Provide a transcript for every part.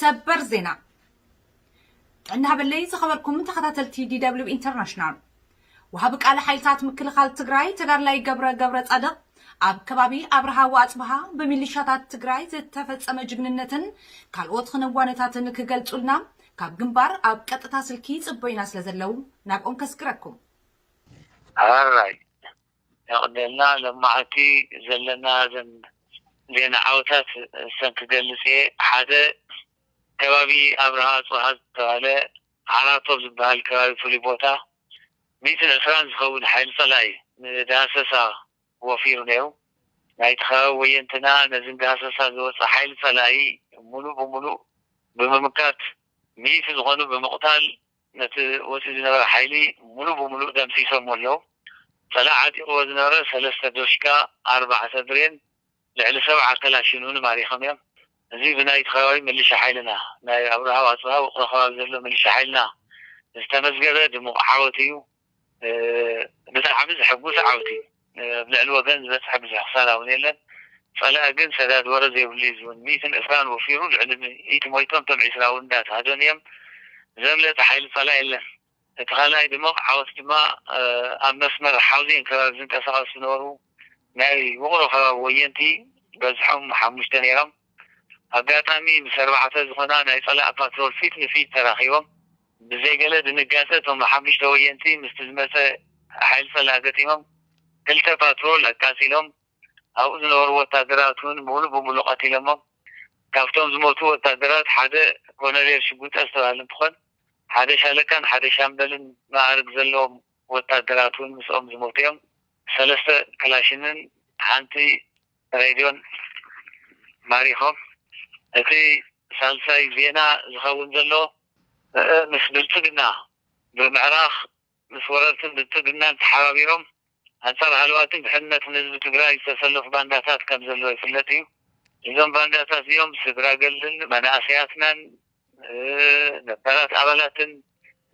ሰበር ዜና። ጥዕና ሃበለይ ዝኸበርኩም ተኸታተልቲ ዲ ደብሊው ኢንተርናሽናል። ወሃቢ ቃል ሓይልታት ምክልኻል ትግራይ ተጋድላይ ገብረ ገብረ ጻድቕ ኣብ ከባቢ ኣብርሃ ወኣጽብሃ ብሚሊሻታት ትግራይ ዝተፈጸመ ጅግንነትን ካልኦት ክንዋነታትን ክገልጹልና ካብ ግንባር ኣብ ቀጥታ ስልኪ ጽበዩና ስለ ዘለዉ ናብኦም ከስግረኩም። ኣራይ የቕደልና ለማዓቲ ዘለና ዘን ዜና ዓወታት እሰን ክገልጽ እየ። ሓደ ከባቢ ኣብርሃ ኣጽብሃ ዝተባለ ዓራቶ ዝበሃል ከባቢ ፍሉይ ቦታ ሚእትን ዕስራን ዝኸውን ሓይሊ ጸላኢ ንዳህሰሳ ወፊሩ ነይሩ። ናይቲ ከባቢ ወየንትና ነዚ ንዳህሰሳ ዝወፀ ሓይሊ ጸላኢ ሙሉእ ብሙሉእ ብምምካት ሚእቲ ዝኾኑ ብምቕታል ነቲ ወፂኡ ዝነበረ ሓይሊ ሙሉእ ብሙሉእ ደምሲሶሞ ኣለዉ። ጸላኢ ዓጢቕዎ ዝነበረ ሰለስተ ዶሽካ፣ ኣርባዕተ ብሬን፣ ልዕሊ ሰብዓ ከላሽን እውን ማሪኾም እዮም። እዚ ብናይቲ ከባቢ ምልሻ ሓይልና ናይ ኣብርሃ ኣጽብሃ ውቕሮ ከባቢ ዘሎ ምልሻ ሓይልና ዝተመዝገበ ድሙቕ ዓወት እዩ። ብጣዕሚ ዘሐጉስ ዓወት እዩ። ኣብ ልዕሊ ወገን ዝበፅሐ ብዙሕ ክሳራ እውን የለን። ፀላኢ ግን ሰዳድ ወረ ዘይብሉ እዩ ዝውን። ሚእትን ዕስራን ወፊሩ ልዕሊ ሚእቲ ሞይቶም እቶም ዒስራ እውን እንዳተሃደኑ እዮም። ዘምለጠ ሓይሊ ፀላኢ የለን። እቲ ካልኣይ ድሙቕ ዓወት ድማ ኣብ መስመር ሓውዜን ከባቢ ዝንቀሳቐሱ ዝነበሩ ናይ ውቕሮ ከባቢ ወየንቲ በዝሖም ሓሙሽተ ነይሮም። ኣጋጣሚ ምስ ኣርባዕተ ዝኾና ናይ ጸላኢ ፓትሮል ፊት ንፊት ተራኺቦም ብዘይ ገለ ድንጋጸ እቶም ሓሙሽተ ወየንቲ ምስቲ ዝመጸ ሓይሊ ጸላኢ ገጢሞም ክልተ ፓትሮል ኣቃጺሎም ኣብኡ ዝነበሩ ወታደራት እውን ሙሉእ ብሙሉእ ቀቲሎሞም። ካብቶም ዝሞቱ ወታደራት ሓደ ኮሎኔል ሽጉጠ ዝተባህለ እንትኾን ሓደ ሻለቃን ሓደ ሻምበልን ማዕርግ ዘለዎም ወታደራት እውን ምስኦም ዝሞቱ እዮም። ሰለስተ ክላሽንን ሓንቲ ሬድዮን ማሪኾም። እቲ ሳልሳይ ዜና ዝኸውን ዘሎ ምስ ብልፅግና ብምዕራኽ ምስ ወረርትን ብልፅግናን ተሓባቢሮም ኣንፃር ሃለዋትን ድሕንነትን ህዝቢ ትግራይ ዝተሰለፉ ባንዳታት ከም ዘለዉ ይፍለጥ እዩ። እዞም ባንዳታት እዚኦም ስድራ ገልን መናእሰያትናን ነባራት ኣባላትን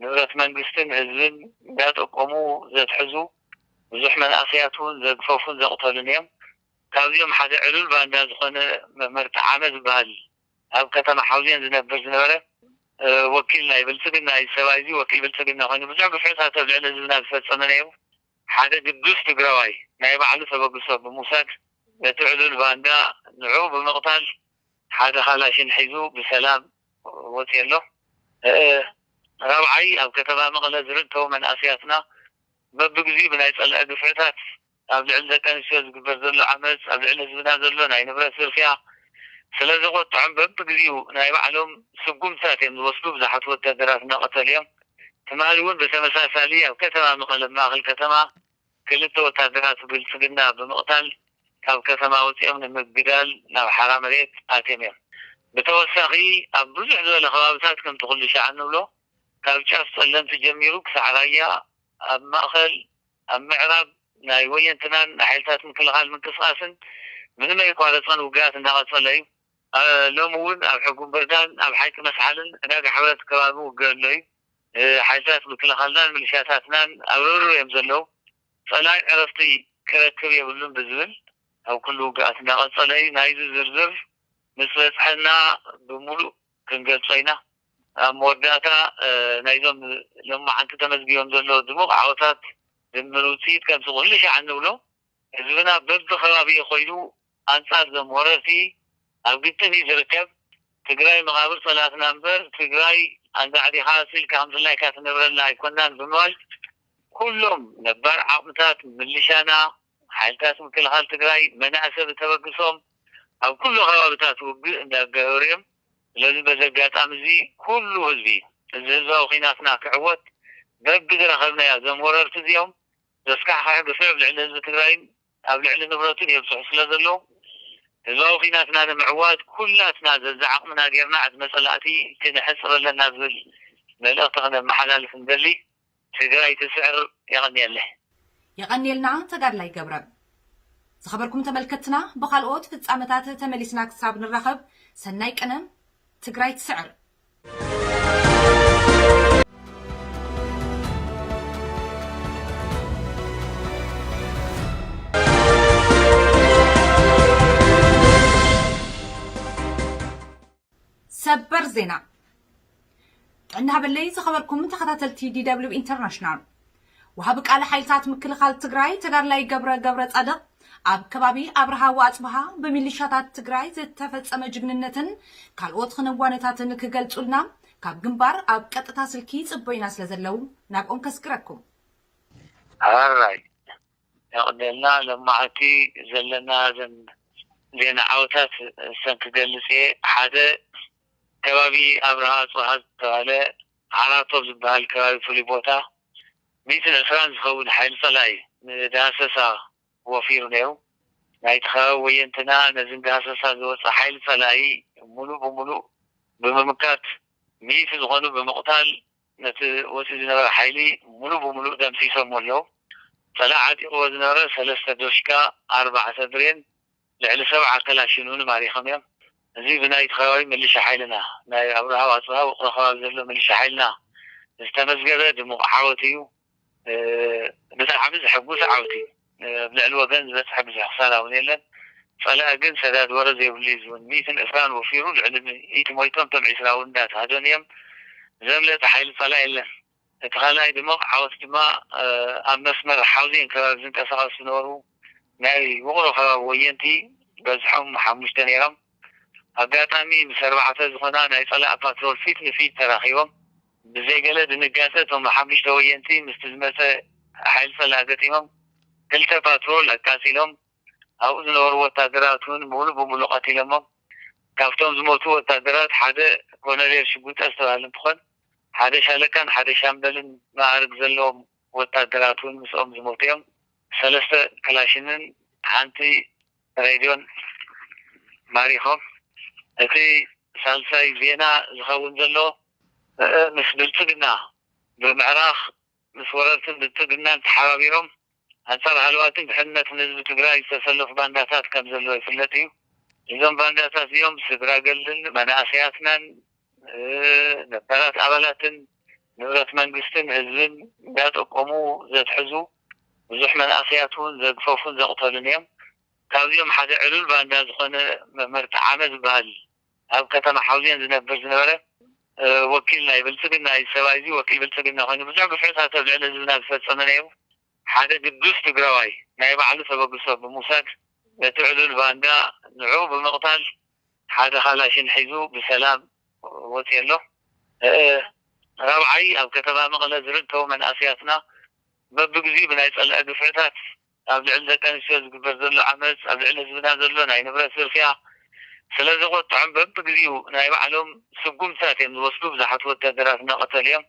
ንብረት መንግስትን ህዝብን እንዳጠቆሙ ዘትሕዙ ብዙሕ መናእሰያት እውን ዘግፈፉን ዘቕተሉን እዮም። ካብዚኦም ሓደ ዕሉል ባንዳ ዝኾነ መምህር ጠዓመ ዝበሃል ኣብ ከተማ ሓውዜን ዝነብር ዝነበረ ወኪል ናይ ብልፅግና እዩ። ሰብኣይ እዚ ወኪል ብልፅግና ኮይኑ ብዙሕ ግፍዕታት ኣብ ልዕሊ ህዝብና ዝፈፀመ ነይሩ። ሓደ ግዱስ ትግራዋይ ናይ ባዕሉ ተበግሶ ብምውሳድ ነቲ ዕሉል ባንዳ ንዑ ብምቕታል ሓደ ካላሽን ሒዙ ብሰላም ወፂኡ ኣሎ። ራብዓይ ኣብ ከተማ መቐለ ዝርከቡ መናእሰያትና በብግዚኡ ብናይ ፀላኢ ግፍዕታት ኣብ ልዕሊ ደቂ ኣንስትዮ ዝግበር ዘሎ ዓመፅ ኣብ ልዕሊ ህዝብና ዘሎ ናይ ንብረት ዝርፍያ ስለ ዘቆጥዖም በብግዚኡ ናይ ባዕሎም ስጉምትታት እዮም ዝወስዱ። ብዙሓት ወታደራት እናቐተሉ እዮም። ትማሊ እውን ብተመሳሳሊ ኣብ ከተማ መቐለ ማእኸል ከተማ ክልተ ወታደራት ብልፅግና ብምቕታል ካብ ከተማ ወፂኦም ንምግዳል ናብ ሓራ መሬት ኣትዮም እዮም። ብተወሳኺ ኣብ ብዙሕ ዝበለ ከባብታት ከምቲ ኩሉ ሻዕ እንብሎ ካብ ጫፍ ፀለምቲ ጀሚሩ ክሳዕ ራያ ኣብ ማእኸል ኣብ ምዕራብ ናይ ወየንትናን ሓይልታት ምክልኻል ምንቅስቃስን ምንም ኣይቋረፀን ውግኣት እንዳቐፀለ እዩ። ሎሚ እውን ኣብ ሕጉም በርዳን ኣብ ሓይቂ መስሓልን ዕዳጋ ሕብረት ከባቢ ውግእ ኣሎ እዩ። ሓይልታት ምክልኻልናን ሚሊሻታትናን ኣብ ርብርብ እዮም ዘለዉ። ፀላኢ ዕረፍቲ ክረክብ የብሉን ብዝብል ኣብ ኩሉ ውግኣት እንዳቐፀለ እዩ። ናይዚ ዝርዝር ምስ በፅሐና ብምሉእ ክንገልፆ ኢና። ኣብ መወዳእታ ናይዞም ሎማዓንቲ ተመዝጊቦም ዘለዉ ድሙቕ ዓወታት ድምር ውፅኢት ከምቲ ኩሉ ሻዕ እንብሎ ህዝብና በብከባቢኡ ኮይኑ ኣንፃር ዞም ወረርቲ ኣብ ግጥም እዩ ዝርከብ። ትግራይ መቓብር ፀላእትና እምበር ትግራይ ኣንዳዕዲኻ ስኢልካ ከም ድላይካ ትነብረላ ኣይኮናን ብምባል ኩሎም ነባር ዓቕምታት ምልሻና፣ ሓይልታት ምክልኻል ትግራይ፣ መናእሰብ ተበግሶም ኣብ ኩሉ ከባብታት ውግእ እንዳገበሩ እዮም። ስለዚ በዚ ኣጋጣሚ እዚ ኩሉ ህዝቢ እዚ ህዝባዊ ኲናትና ክዕወት በብዝረኸብናዮ እዞም ወረርቲ እዚኦም ዘስካሕክሕ ግፍዒ ኣብ ልዕሊ ህዝቢ ትግራይን ኣብ ልዕሊ ንብረቱን የብፅሑ ስለ ዘለዉ ህዝባዊ ኲናትና ንምዕዋት ኩላትና ዘዝዓቕምና ጌርና ዕድመ ፀላእቲ ክንሕፅር ኣለና ዝብል መልእኽቲ ክነመሓላልፍ ንደሊ። ትግራይ ትስዕር። የቐንየለይ። የቐንየልና ተጋድላይ ገብረ። ዝኸበርኩም ተመልከትና ብኻልኦት ፍጻመታት ተመሊስና ክሳብ ንራኸብ ሰናይ ቅነ። ትግራይ ትስዕር። ሰበር ዜና ጥዕና ሃበለይ ዝኸበርኩም ተኸታተልቲ ዲ ደብሊው ኢንተርናሽናል። ወሃቢ ቃል ሓይልታት ምክልኻል ትግራይ ተጋድላይ ገብረ ገብረ ጻድቕ ኣብ ከባቢ ኣብርሃ ወኣጽብሃ ብሚሊሻታት ትግራይ ዝተፈጸመ ጅግንነትን ካልኦት ክንዋነታትን ክገልጹልና ካብ ግንባር ኣብ ቀጥታ ስልኪ ጽበዩና ስለ ዘለዉ ናብኦም ከስግረኩም። ኣራይ የቕደልና። ለማዓቲ ዘለና ዘን ዜና ዓወታት እሰን ክገልጽ እየ። ሓደ ከባቢ ኣብርሃ ኣጽብሃ ዝተባለ ዓራቶ ዝበሃል ከባቢ ፍሉይ ቦታ ሚእትን ዕስራን ዝኸውን ሓይሊ ጸላኢ ንዳህሰሳ ወፊሩ ነይሩ። ናይቲ ከባቢ ወየንትና ነዚ ንዳህሰሳ ዝወፀ ሓይሊ ጸላኢ ሙሉእ ብሙሉእ ብምምካት ሚእቲ ዝኾኑ ብምቕታል ነቲ ወፂኡ ዝነበረ ሓይሊ ሙሉእ ብሙሉእ ደምሲሶም ኣለዉ። ጸላኢ ዓጢቕዎ ዝነበረ ሰለስተ ዶሽካ፣ ኣርባዕተ ብሬን፣ ልዕሊ ሰብዓ ከላሽን እውን ማሪኾም እዮም። እዚ ብናይቲ ከባቢ ምልሻ ሓይልና ናይ ኣብርሃ ኣጽብሃ ውቕሮ ከባቢ ዘሎ ምልሻ ሓይልና ዝተመዝገበ ድሙቕ ዓወት እዩ። ብጣዕሚ ዘሐጉስ ዓወት እዩ። ኣብ ልዕሊ ወገን ዝበፅሐ ብዙሕ ክሳራ እውን የለን። ፀላኢ ግን ሰዳድ ወረ ዘይብሉ እዩ ዝውን። ሚእትን ዕስራን ወፊሩ ልዕሊ ሚእቲ ሞይቶም እቶም ዒስራ እውን እንዳተሃደኑ እዮም። ዘምለጠ ሓይሊ ፀላኢ የለን። እቲ ካልኣይ ድሙቕ ዓወት ድማ ኣብ መስመር ሓውዜን ከባቢ ዝንቀሳቐሱ ዝነበሩ ናይ ውቕሮ ከባቢ ወየንቲ በዝሖም ሓሙሽተ ነይሮም። ኣጋጣሚ ምስ ኣርባዕተ ዝኾና ናይ ጸላኢ ፓትሮል ፊት ንፊት ተራኺቦም ብዘይገለ ድንጋጸ እቶም ሓሙሽተ ወየንቲ ምስቲ ዝመጸ ሓይሊ ጸላኢ ገጢሞም ክልተ ፓትሮል ኣቃጺሎም ኣብኡ ዝነበሩ ወታደራት እውን ሙሉ ብሙሉ ቀቲሎሞም። ካብቶም ዝሞቱ ወታደራት ሓደ ኮሎኔል ሽጉጠ ዝተባህለ እንትኾን ሓደ ሻለቃን ሓደ ሻምበልን መኣርግ ዘለዎም ወታደራት እውን ምስኦም ዝሞቱ እዮም። ሰለስተ ክላሽንን ሓንቲ ሬድዮን ማሪኾም። እቲ ሳልሳይ ዜና ዝኸውን ዘሎ ምስ ብልፅግና ብምዕራኽ ምስ ወረርትን ብልፅግናን ተሓባቢሮም ኣንፃር ሃለዋትን ድሕንነትን ህዝቢ ትግራይ ዝተሰለፉ ባንዳታት ከም ዘለዉ ይፍለጥ እዩ። እዞም ባንዳታት እዚኦም ስድራ ገልን መናእሰያትናን ነባራት ኣባላትን ንብረት መንግስትን ህዝብን እንዳጠቆሙ ዘትሕዙ ብዙሕ መናእሰያት እውን ዘግፈፉን ዘቕተሉን እዮም። ካብዚኦም ሓደ ዕሉል ባንዳ ዝኾነ መምህር ጠዓመ ዝበሃል ኣብ ከተማ ሓውዜን ዝነብር ዝነበረ ወኪል ናይ ብልፅግና እዩ። ሰብኣይ እዚ ወኪል ብልፅግና ኮይኑ ብዙሕ ግፍዕታት ኣብ ልዕሊ ህዝብና ዝፈፀመ ነይሩ። ሓደ ግዱስ ትግራዋይ ናይ ባዕሉ ተበግሶ ብምውሳድ ነቲ ዕሉል ባንዳ ንዑ ብምቕታል ሓደ ካላሽን ሒዙ ብሰላም ወፂኡ ኣሎ። ራብዓይ ኣብ ከተማ መቐለ ዝርከቡ መንእሰያትና በብግዚኡ ብናይ ፀላኢ ግፍዕታት ኣብ ልዕሊ ደቂ ኣንስትዮ ዝግበር ዘሎ ዓመፅ፣ ኣብ ልዕሊ ህዝብና ዘሎ ናይ ንብረት ዝርፍያ ስለ ዘቆጥዖም በብግዚኡ ናይ ባዕሎም ስጉምትታት እዮም ዝወስዱ። ብዙሓት ወታደራት እናቐተሉ እዮም።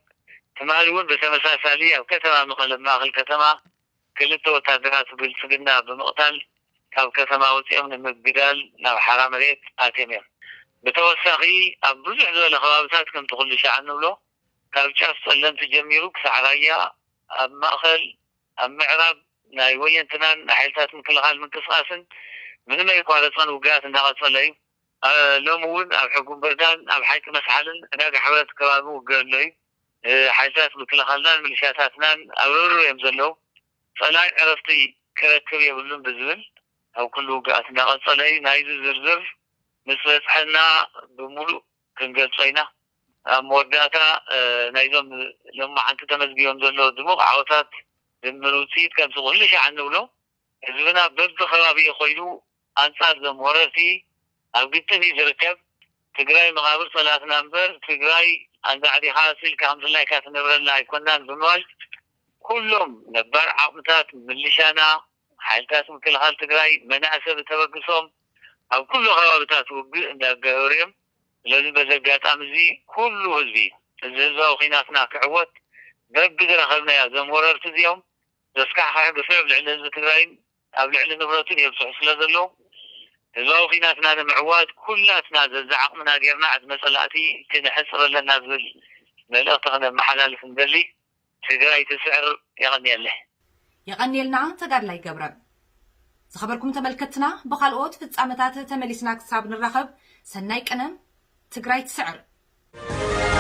ትማሊ እውን ብተመሳሳሊ ኣብ ከተማ መቐለ ማእኸል ከተማ ክልተ ወታደራት ብልፅግና ብምቕታል ካብ ከተማ ወፂኦም ንምግዳል ናብ ሓራ መሬት ኣትዮም እዮም። ብተወሳኺ ኣብ ብዙሕ ዝበለ ከባብታት ከምቲ ኩሉ ሻዕ እንብሎ ካብ ጫፍ ፀለምቲ ጀሚሩ ክሳዕ ራያ ኣብ ማእኸል ኣብ ምዕራብ ናይ ወየንትናን ሓይልታት ምክልኻል ምንቅስቃስን ምንም ኣይቋረፀን ውግኣት እንዳቐፀለ እዩ። ሎሚ እውን ኣብ ሕጉም በርዳን ኣብ ሓይቂ መስሓልን ዕዳጋ ሕብረት ከባቢ ውግእ ኣሎ እዩ። ሓይልታት ምክልኻልናን ምልሻታትናን ኣብ ርብርብ እዮም ዘለዉ። ፀላኢ ዕረፍቲ ክረክብ የብሉን ብዝብል ኣብ ኩሉ ውግኣት እንዳቐፀለ እዩ። ናይዚ ዝርዝር ምስ በፅሐና ብሙሉእ ክንገልፆ ኢና። ኣብ መወዳእታ ናይዞም ሎማዓንቲ ተመዝጊቦም ዘለዉ ድሙቕ ዓወታት ድምር ውፅኢት ከምቲ ኩሉ ሻዕ እንብሎ ህዝብና በብከባቢኡ ኮይኑ ኣንፃር ዞም ወረርቲ ኣብ ግጥም እዩ ዝርከብ። ትግራይ መቓብር ፀላእትና እምበር ትግራይ ኣንዳዕዲኻ ስኢልካ ከም ድላይካ ትነብረላ ኣይኮናን ብምባል ኩሎም ነባር ዓቕምታት ምልሻና፣ ሓይልታት ምክልኻል ትግራይ፣ መናእሰብ ተበግሶም ኣብ ኩሉ ከባብታት ውግእ እንዳገበሩ እዮም። ስለዚ በዚ ኣጋጣሚ እዚ ኩሉ ህዝቢ እዚ ህዝባዊ ኲናትና ክዕወት በብዝረኸብናዮ እዞም ወረርቲ እዚኦም ዘስካሕክሐ ግፍዒ ኣብ ልዕሊ ህዝቢ ትግራይን ኣብ ልዕሊ ንብረቱን የብፅሑ ስለ ዘለዉ ህዝባዊ ኲናትና ንምዕዋት ኩላትና ዘዝዓቕምና ጌርና ዕድመ ፀላእቲ ክንሕፅር ኣለና ዝብል መልእኽቲ ክነመሓላልፍ ንደሊ። ትግራይ ትስዕር። የቐንየለይ። የቐንየልና ተጋድላይ ገብረ። ዝኸበርኩም ተመልከትና ብኻልኦት ፍጻመታት ተመሊስና ክሳብ ንራኸብ ሰናይ ቅነ። ትግራይ ትስዕር።